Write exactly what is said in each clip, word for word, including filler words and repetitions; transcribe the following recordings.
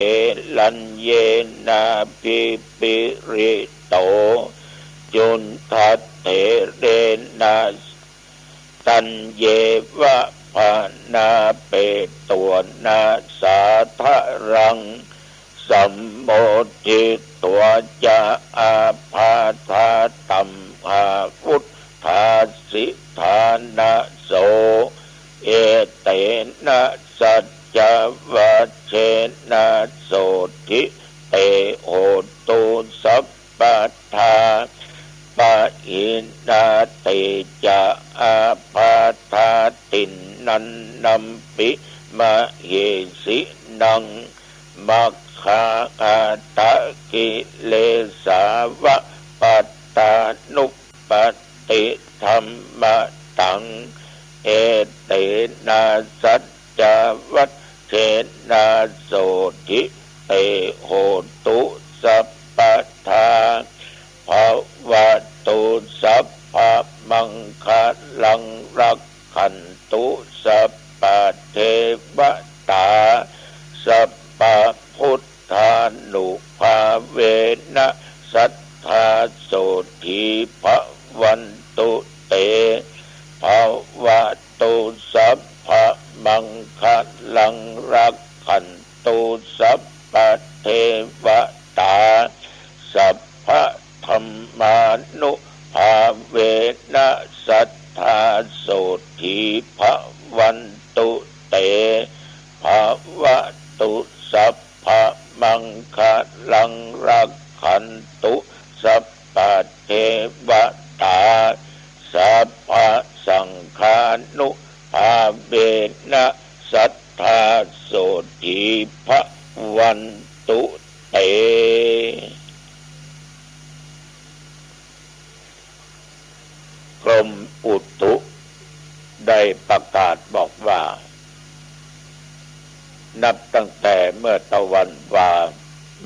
เถรัญเยนาภิปริโต จุนทะเถเรนะ ตัญเยวะปะนาเปโตนะ สาทะรัง สัมโมทิตวาจะ อาปาทาตัมหาวุฏฐาสิทานะโส เอเตนะสัจจวัจเจนะ โสตถิเต โหตุ สัพพะ ทา ปะหินาติจะ อาปาทาทินนันนัมปิ มะเหสินัง มัคคาอาตะกิเลสาวะ ปัตตานุปัตติธัมมะตัง เอเตนะสัจจวัจเจนะ โสตถิเต โหตุ สัพพะ ทา ภะวะตุ สัพพะมังคะลัง รักขันตุ สัพพะเทวะตา สัพพะพุทธานุภาเวนะ สัตถาโสตถีภะวันตุเต ภะวะตุ สัพพะมังคะลัง รักขันตุ สัพพะเทวะตา สัพพะธัมมานุภาเวนะ สัตถาโสตถีภะวันตุเต ภะวะตุ สัพพะมังคะลัง รักขันตุ สัพพะเทวะตา สัพพะสังฆานุภาเวนะ สัตถาโสตถีภะวันตุเต กรมอุตุได้ประกาศบอกว่า นับตั้งแต่เมื่อตะวันวา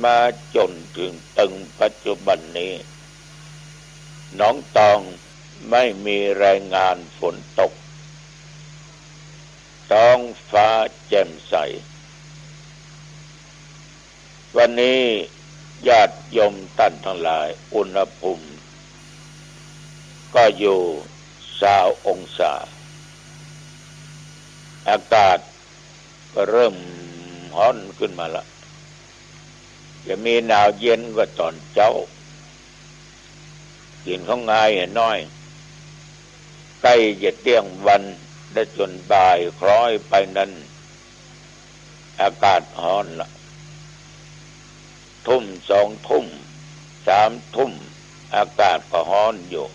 มาจ๋นเถิงตึงปัจจุบันนี้ หนองตองไม่มีรายงานฝนตก ท้องฟ้าแจ่มใส วันนี้ญาติโยมต้านตังหลาย อุณหภูมิก็อยู่ซาวองศา อากาศก็เริ่มฮ้อนขึ้นมาละ จะมีหนาวเย็นก็ต๋อนเจ๊า กิ๋นข้าวงายหน้อย ใก้จะเตี้ยงวัน และจ๋นบ่ายคล้อยไปนั้น อากาศฮ้อนละ ทุ่ม สองทุ่ม สามทุ่ม อากาศก็ฮ้อนอยู่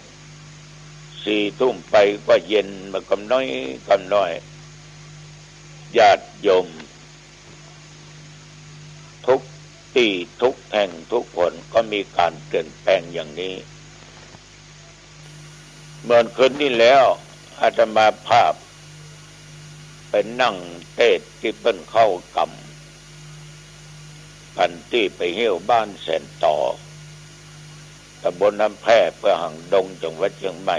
สี่ทุ่มไปก็เย็นมากำน้อยกำน้อย ญาติโยม ทุกตี้ทุกแห่งทุกหนก็มีก๋านเปลี่ยนแปลงอย่างนี้ เหมือนคืนนี้แล้ว อาตมาภาพไปนั่งเตศน์ตี้เปิ้นเข้ากรรม กั๋นตี้ไปเฮี้ยวบ้านแสนตอ ตำบลน้ำแพร่ เปื้องหางดง จังหวัดเจียงใหม่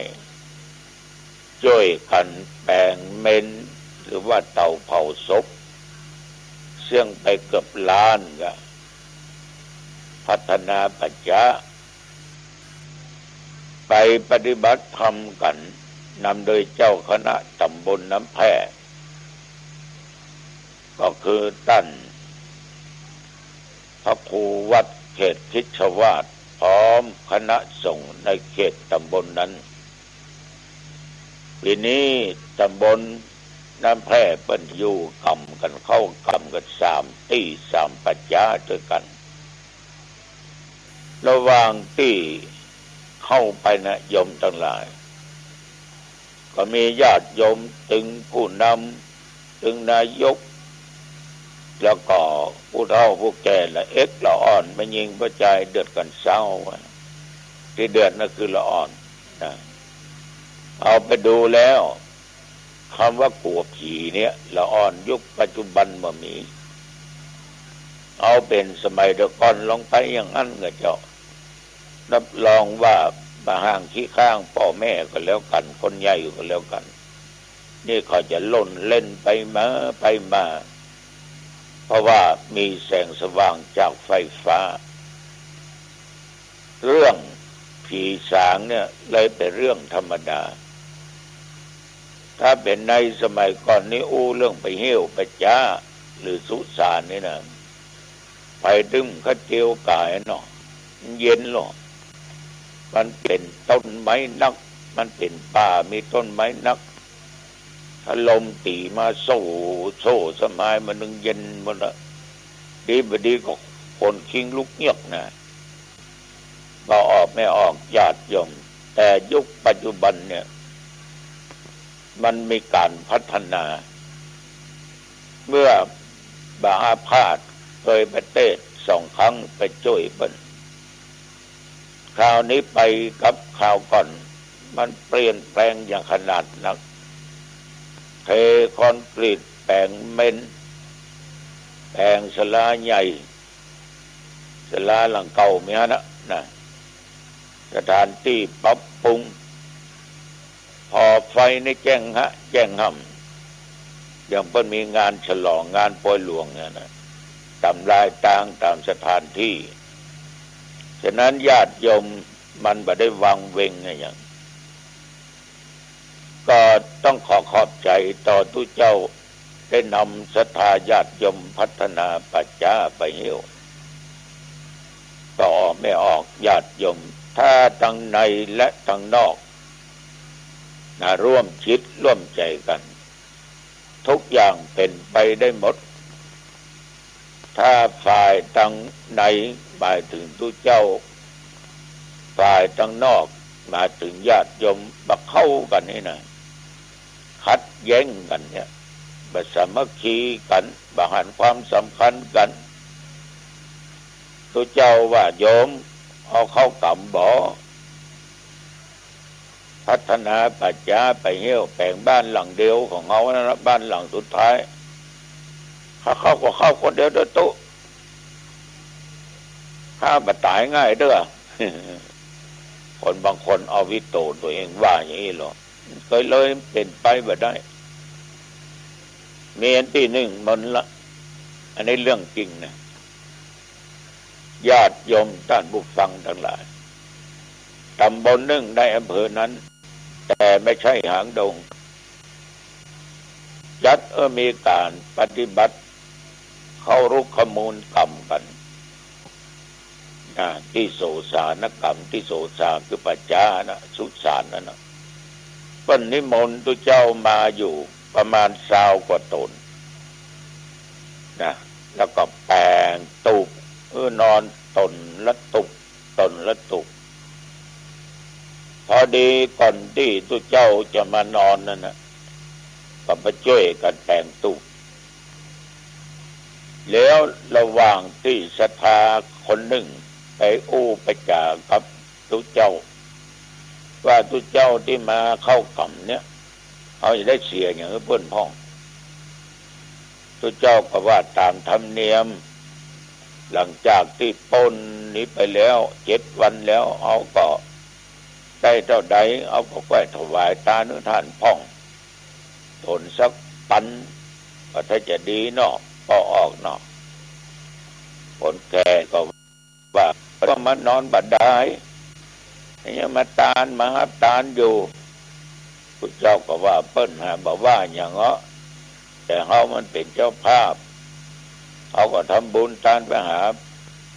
จ้วยกั๋นแปงเมน หรือว่าเตาเผาศพ เสี้ยงไปเกือบล้านก็ พัฒนาปัจจะ ไปปฏิบัติธรรมกั๋น นำโดยเจ้าคณะตำบลน้ำแพร่ ก็คือต้านพระครูวัดเขตพิชวาส พร้อมคณะสงฆ์ในเขตตำบลนั้น ปี๋นี้ตำบลน้ำแพร่เปิ้นอยู่กรรมกั๋น เข้ากรรมกั๋นสามตี้สามปัจจะด้วยกั๋น ระหว่างตี้เข้าไปนะโยมตังหลาย ก็มีญาติโยมตึงผู้นำ ตึงนายก แล้วก็ผู้เฒ่าผู้แก่ละเอกละอ่อน แม่ญิงป้อจาย เดือดกั๋นเซ้า ตี้เดือดนั้นคือละอ่อนนะ เอาไปดูแล้ว กำว่ากั๋วผีเนี่ย ละอ่อนยุคปัจจุบันบ่มี เอาเป๋นสมัยแต่ก่อนลองไปอย่างนั้นก็เจ้า รับรองว่าบ่ห่างขี้ข้างป้อแม่ก็แล้วกั๋น คนใหญ่ก็แล้วกั๋น นี่เขาจะล่นเล่นไปมาไปมา เพราะว่ามีแสงสว่างจากไฟฟ้า เรื่องผีสางเนี่ยเลยเป๋นเรื่องธรรมดา ถ้าเป๋นในสมัยก่อนนี่อู้เรื่องปะเฮี้ยวปะจ๊า หรือสุสานนี่นะ ไปตึงข้าเตียวก๋ายเนาะ มันเย็นลอ มันเป๋นต้นไม้นัก มันเป๋นป่ามีต้นไม้นัก ถ้าลมตี๋มาโซ่ โซ่สะหมายมันนึ่งเย็นหมดละ ดีบ่ดีก็ขนคิงลุกเยือกนะ บ่ออกไม่ออกญาติโยม แต่ยุคปัจจุบันเนี่ย มันมีก๋านพัฒนา เมื่อบ่าอาพาธเคยไปเตสน์สองครั้งไปจ้วยเปิ้น คราวนี้ไปกับคราวก่อน มันเปลี่ยนแปลงอย่างขนาดนัก เทคอนกรีตแป๋งเมน แป๋งศาลาใหญ่ ศาลาหลังเก่ามีหั้นนะ นะ สถานตี้ปรับปรุง ผ่อไฟในแจ้งฮะ แจ้งฮ่ำ อย่างเปิ้นมีงานฉลองงานปอยหลวงเนี่ยนะ ต๋ามลายตางต๋ามสถานตี้ ฉะนั้นญาติโยมมันบ่ได้วังเวงอะหยัง ก็ต้องขอขอบใจ๋ต่อตุ๊เจ้า ได้นำศรัทธาญาติโยมพัฒนาป่าจ๊าปะเฮี้ยว ก็ออกไม่ออกญาติโยม ถ้าตังในและตังนอก นะ ร่วมจิตร่วมใจ๋กั๋น ทุกอย่างเป๋นไปได้หมด ถ้าฝ่ายตังในหมายเถิงตุ๊เจ้า ฝ่ายตังนอกหมายเถิงญาติโยม บ่เข้ากั๋นนี่นะ ขัดแย้งกั๋นเนี่ย บ่สามัคคีกั๋น บ่หันความสำคัญกั๋น ตุ๊เจ้าว่า โยมเอาเข้าก๋ำบ่ พัฒนาป่าจ๊าปะเฮี้ยว แป๋งบ้านหลังเดียวของเฮานั่นละ บ้านหลังสุดท้าย ข้าเข้าก็เข้าคนเดียวเต๊อะตุ๊ ข้าบ่ต๋ายง่ายเต๊อะ คนบางคนเอาวิโตตัวเองว่าอย่างนี้เหรอ ก็เลยเป๋นไปบ่ได้ มีอันตี้นึ่งมนต์ละ อันนี้เรื่องจริงนะ ญาติโยมต้านผู้ฟังตังหลาย ต๋ำบลนึ่งในอำเภอนั้น แต่ไม่ใช่หางดง จัดเออมีก๋านปฏิบัติเข้ารุกขมูลกรรมกั๋น นะ ตี้โสสานกรรม ตี้โสสาคือป่าจ๊านะ สุสานนั่นนะ เปิ้นนิมนต์ตุ๊เจ้ามาอยู่ประมาณซาวกว่าต๋น นะ แล้วก็แป๋งตุ๊บ เออ นอนต๋นละตุ๊บ ต๋นละตุ๊บ พอดีก่อนตี้ตุ๊เจ้าจะมานอนนั่นนะ ก็มาจ้วยกั๋นแป๋งตุ๊บ แล้วระหว่างตี้ศรัทธาคนนึ่งไปอู้ไปจ๋ากับตุ๊เจ้า ว่าตุ๊เจ้าตี้มาเข้ากรรมเนี่ย เฮาจะได้เสียอย่างหื้อเปิ้นพ่อง ตุ๊เจ้าก็ว่าต๋ามธรรมเนียม หลังจากตี้ป๊นนี้ไปแล้วเจ็ดวันแล้ว เฮาก็ได้เต้าใด เฮาก็ก้อยถวายตานหื้อต้านพ่อง ต๋นสักปัน ก็ถ้าจะดีเนาะ ปอออกเนาะ คนแก่ก็ ว่าก็มานอนบ่ได้ ยังมาตาน มาฮับตานอยู่ พุทธเจ้าก็ว่าเปิ้นหาบ่ว่าหยังเหาะ แต่เฮามันเป๋นเจ้าภาพ เฮาก็ทำบุญตานไปหา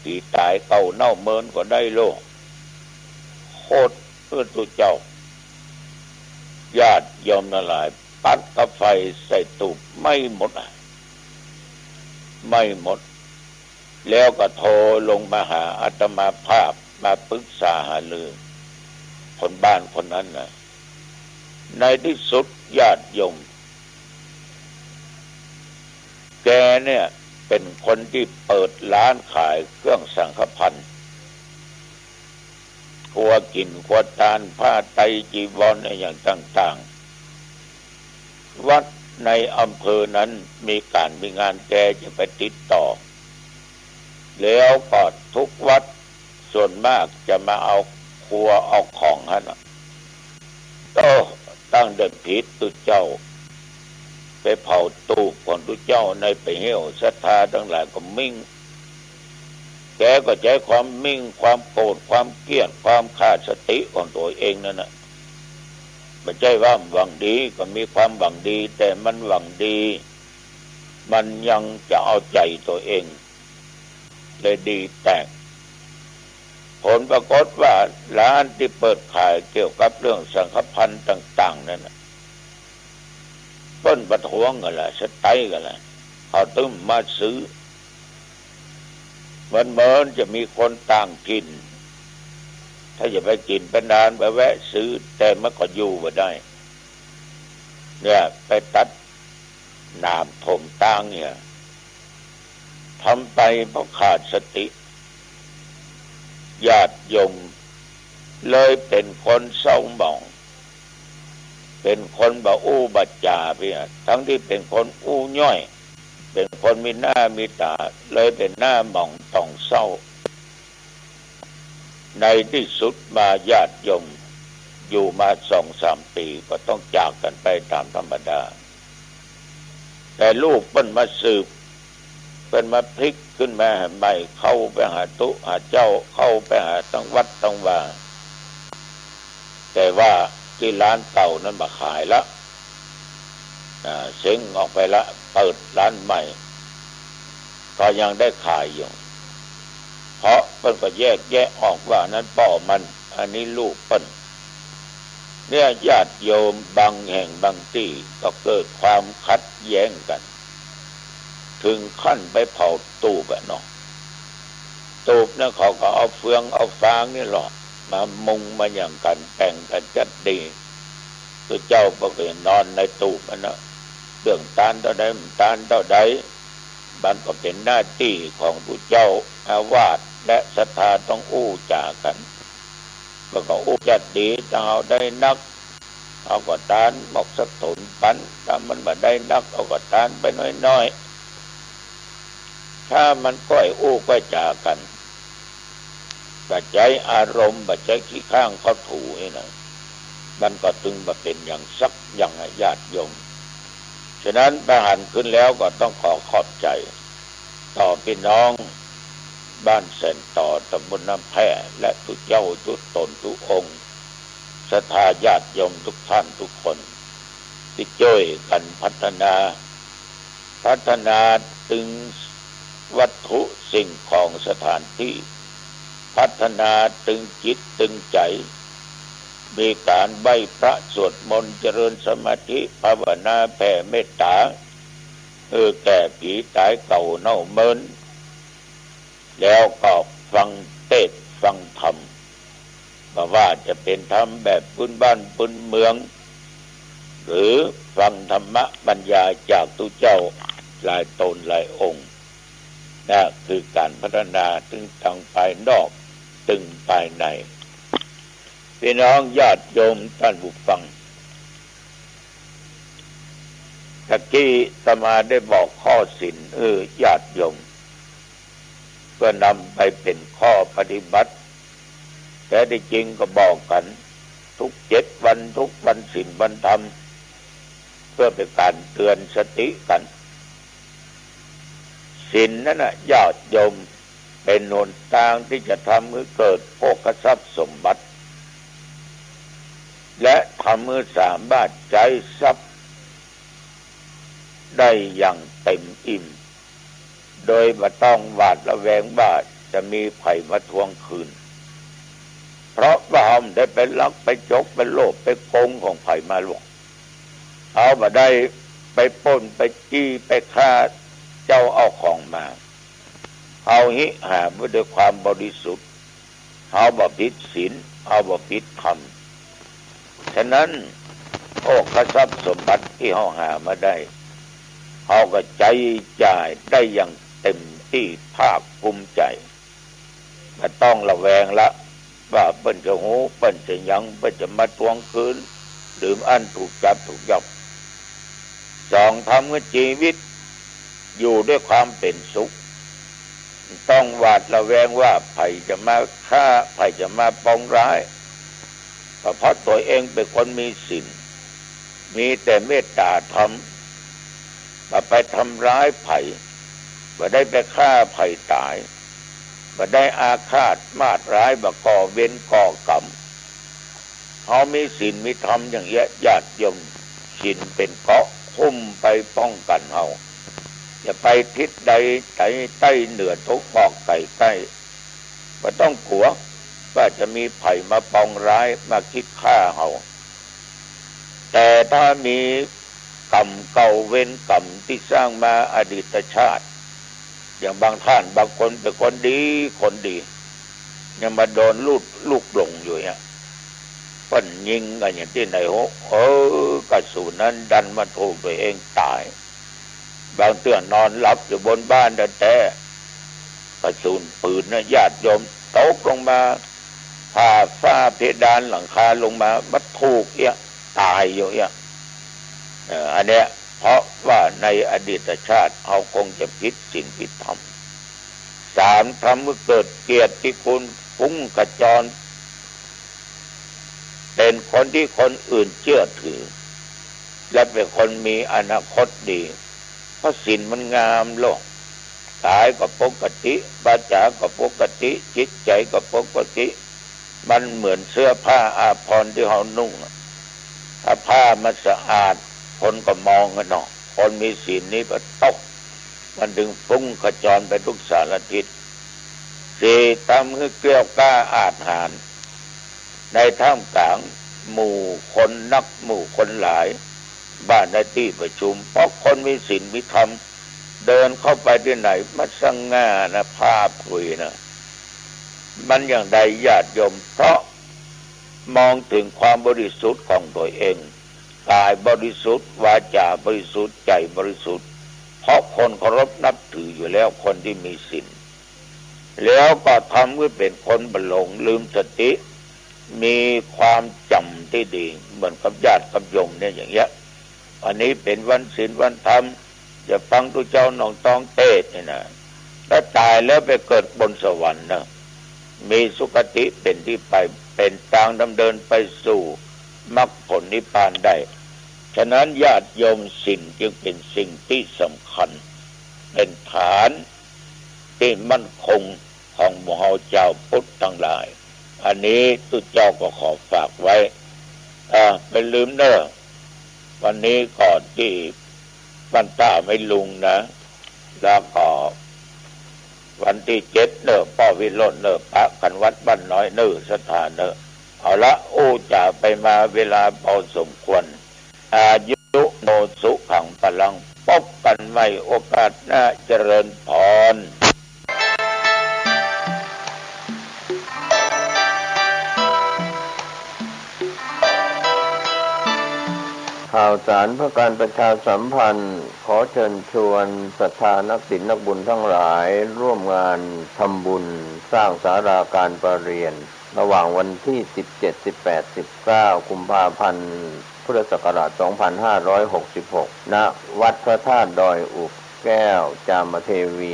ผีต๋ายเก่าเน่าเมินก็ได้โลก โคตรเอื้อตุ๊เจ้า ญาติโยมตังหลาย ปัดกับไฟใส่ตุ๊บไหม้หมดอะ ไหม้หมด แล้วก็โทรลงมาหาอาตมาภาพ มาปรึกษาหารือ คนบ้านคนนั้นนะ ในตี้สุดญาติโยม แกเนี่ยเป๋นคนตี้เปิดร้านขายเครื่องสังฆภัณฑ์ ครัวกิ๋นครัวตาน ผ้าไตรจีวรอะหยังต่างๆ วัดในอำเภอนั้นมีก๋านมีงานแกจะไปติดต่อ แล้วก็ทุกวัดส่วนมากจะมาเอาครัวเอาของหั้นน่ะ โอ้ ตั้งเดินผิดตุ๊เจ้า ไปเผาตูปของตุ๊เจ้าในไปเหี่ยว ศรัทธาตังหลายก็มิ่ง แกก็ใจ๊ความมิ่ง ความโกรธ ความเกลียด ความขาดสติของตั๋วเองนั่นน่ะ บ่ใจ้ว่าหวังดี ก็มีความหวังดี แต่มันหวังดี มันยังจะเอาใจ๋ตั๋วเอง เลยดีแตก ผลปรากฏว่าร้านตี้เปิดขายเกี่ยวกับเรื่องสังฆภัณฑ์ต่างๆ นั่นน่ะ เปิ้นประท้วงกั๋นละ สไตรค์กั๋นละ เขาตึงมาซื้อ เหมือนๆ จะมีคนต่างถิ่น ถ้าจะไปกิ๋นไปนานไปแวะซื้อ แต่มันก็อยู่บ่ได้ เนี่ย ไปตัดหนามถมตางเนี่ย ทำไปเพราะขาดสติ ญาติโยมเลยเป๋นคนเศร้าหมอง เป๋นคนบ่อู้บ่จ๋าเปีย ทั้งตี้เป๋นคนอู้ย้อย เป๋นคนมีหน้ามีต๋า เลยเป๋นหน้าหมองต่องเศร้า ในตี้สุดมาญาติโยมอยู่มาสองสามปี๋ก็ต้องจากกั๋นไปต๋ามธรรมดา แต่ลูกเปิ้นมาสืบ เปิ้นมาพลิกขึ้นมาใหม่ เข้าไปหาตุ๊หาเจ้า เข้าไปหาตังวัดตังวา แต่ว่าตี้ร้านเก่านั้นบ่ขายละ อ่า เซ้งออกไปละ เปิดร้านใหม่ ก็ยังได้ขายอยู่ เพราะเปิ้นก็แยกแยะออกว่าอันนั้นป้อมัน อันนี้ลูกเปิ้น เนี่ย ญาติโยมบางแห่งบางตี้ก็เกิดความขัดแย้งกั๋น เถิงขั้นไปเผาตูปอะเนาะ ตูปนั้นเขาก็เอาเฟืองเอาฟางนี่แหละ มามุงมาหยังกั๋น แต่งกั๋นจัดดี ตุ๊เจ้าเปิ้นก็นอนในตูปอันนั้น เรื่องตานเต้าใด ตานเต้าใด มันก็เป๋นหน้าตี้ของตุ๊เจ้าอาวาสและศรัทธาต้องอู้จ๋ากั๋น เปิ้นก็อู้จัดดี ถ้าเฮาได้นัก เฮาก็ตานหมอกสักถนปัน ถ้ามันบ่ได้นัก เฮาก็ตานไปน้อยๆ ถ้ามันก้อยอู้ก้อยจ๋ากั๋น บ่ใจ๊อารมณ์ บ่ใจ๊ขี้ข้างเข้าถูนี่นะ มันก็ตึงบ่เป๋นหยังสักอย่างอะญาติโยม ฉะนั้นไปหันขึ้นแล้วก็ต้องขอขอบใจ๋ต่อปี้น้องบ้านแสนต่อ ตำบลน้ำแพ และตุ๊เจ้าตุ๊ต๋นตุ๊องค์ ศรัทธาญาติโยมทุกท่านทุกคน ตี้จ้วยกั๋นพัฒนา พัฒนาตึงวัตถุสิ่งของสถานตี้ พัฒนาตึงจิตตึงใจ๋ มีก๋านไหว้พระสวดมนต์เจริญสมาธิภาวนาแผ่เมตต๋า หื้อแก่ผีต๋ายเก่าเน่าเมิน แล้วก็ฟังเตสน์ฟังธรรม บ่ว่าจะเป๋นธรรมแบบพื้นบ้านพื้นเมือง หรือฟังธรรมะบรรยายจากตุ๊เจ้าหลายต๋นหลายองค์ นะ คือก๋านพัฒนาตึงตังภายนอก ตึงภายใน ปี้น้องญาติโยมต้านผู้ฟัง ตะกี้อาตมาได้บอกข้อศีล เออ ญาติโยม เพื่อนำไปเป๋นข้อปฏิบัติ แต๊ตี้จริงก็บอกกั๋นทุกเจ็ดวัน ทุกวันศีลวันธรรม เพื่อเป๋นก๋านเตือนสติกั๋น ศีลนั้นน่ะ ญาติโยม เป๋นหนตางตี้จะทำหื้อเกิดโภคทรัพย์สมบัติ และทำหื้อสามารถใจ๊ทรัพย์ได้อย่างเต็มอิ่ม โดยบ่ต้องหวาดระแวงว่าจะมีใผมาทวงคืน เพราะว่าเฮาบ่ได้ไปลักไปจกไปโลภไปโกงของใผมาหรอก เฮาบ่ได้ไปปล้นไปจี้ไปฆ่าเจ้าเอาของมา เฮาหิหามาด้วยความบริสุทธิ์ เฮาบ่ผิดศีล เฮาบ่ผิดธรรม ฉะนั้นโภคทรัพย์สมบัติตี้เฮาหามาได้ เฮาก็ใจ๊จ่ายได้อย่างเต็มตี้ภาคภูมิใจ๋ บ่ต้องระแวงละ ว่าเปิ้นจะฮู้ เปิ้นจะหยัง เปิ้นจะมาทวงคืน หรืออั้นถูกจับถูกยับ สอง ทำหื้อจีวิตอยู่ด้วยความเป๋นสุข บ่ต้องหวาดระแวงว่าใผจะมาฆ่า ใผจะมาปองร้าย ก็เพราะตั๋วเองเป๋นคนมีศีล มีแต่เมตต๋าธรรม บ่ไปทำร้ายใผ บ่ได้ไปฆ่าใผต๋าย บ่ได้อาฆาตมาดร้าย บ่ก่อเวรก่อกรรม เฮามีศีลมีธรรมอย่างเยียะ ญาติโยม ศีลเป๋นเกราะคุ้มไปป้องกั๋นเฮา จะไปทิศใดใต้เหนือตะวันออกใต้ใต้ บ่ต้องกั๋วว่าจะมีใผมาปองร้ายมาคิดฆ่าเฮา แต่ถ้ามีกรรมเก่าเวรกรรมตี้สร้างมาอดีตชาติ อย่างบางท่านบางคนเป๋นคนดีคนดี ยังมาโดนลูก ลูกหลงอยู่เนี่ย เปิ้นยิงกั๋นอย่างตี้ไหนโห เออ กระสุนนั้นดันมาถูกตั๋วเองต๋าย บางเตื้อนอนหลับอยู่บนบ้านแต๊ๆ กระสุนปืนนะญาติโยม ตกลงมา ผ่าฝ้าเพดานหลังคาลงมา มาถูกเอี้ย ต๋ายอยู่เอี้ย เอ่อ อันเนี้ย เพราะว่าในอดีตชาติเฮาคงจะผิดศีลผิดธรรม สาม ทำหื้อเกิดเกียรติคุณฟุ้งขจร เป๋นคนตี้คนอื่นเจื้อถือ และเป๋นคนมีอนาคตดี เพราะศีลมันงามโลก ก๋ายก็ปกติ วาจาก็ปกติ จิตใจ๋ก็ปกติ มันเหมือนเสื้อผ้าอาภรณ์ตี้เฮานุ่งอะ ถ้าผ้ามันสะอาด คนก็มองกั๋นเนาะ คนมีศีลนี่ปะต๊อก มันจึงฟุ้งขจรไปทุกสารทิศ สี่ ทำหื้อเกลี้ยวกล้าอาจหาญ ในท่ามกลางหมู่คนนักหมู่คนหลาย บ่าในตี้ประชุม เพราะคนมีศีลมีธรรม เดินเข้าไปตี้ไหนมันสง่านะ ภาพผุยนะ มันอย่างใดญาติโยม เพราะมองเถิงความบริสุทธิ์ของตั๋วเอง ก๋ายบริสุทธิ์ วาจ๋าบริสุทธิ์ ใจ๋บริสุทธิ์ เพราะคนเคารพนับถืออยู่แล้วคนตี้มีศีล แล้วก็ทำหื้อเป๋นคนบ่หลงลืมสติ มีความจำตี้ดี เหมือนกับญาติกับโยมเนี่ยอย่างเงี้ย อันนี้เป๋นวันศีลวันธรรม จะฟังตุ๊เจ้าหนองตองเตศน์เนี่ยนะ ถ้าต๋ายแล้วไปเกิดบนสวรรค์นะ มีสุคติเป๋นตี้ไป เป๋นตางดำเนินไปสู่มรรคผลนิพพานได้ ฉะนั้นญาติโยม ศีลจึงเป๋นสิ่งตี้สำคัญ เป๋นฐานตี้มั่นคงของหมู่เฮาจาวพุทธตังหลาย อันนี้ตุ๊เจ้าก็ขอฝากไว้ อ่า บ่าลืมเน่อ วันนี้ก็ตี้บ้านต้าแม่ลุงนะ แล้วก็วันตี้เจ็ดเน่อ ป้อวิโรจน์เน่อ ปะกั๋นวัดบ้านน้อยเน่อ ศรัทธาเน่อ เอาละ อู้จ๋าไปมาเวลาพอสมควร อายุโนสุขังพลัง พบกั๋นใหม่โอกาสหน้า เจริญพร ข่าวสารเพื่อการประชาสัมพันธ์ ขอเชิญชวนศรัทธานักศีลนักบุญทั้งหลาย ร่วมงานทำบุญสร้างศาลาการประเรียน ระหว่างวันที่ สิบเจ็ด สิบแปด สิบเก้า กุมภาพันธ์ พุทธศักราช สองพันห้าร้อยหกสิบหก ณ วัดพระธาตุดอยอุบแก้ว จามเทวี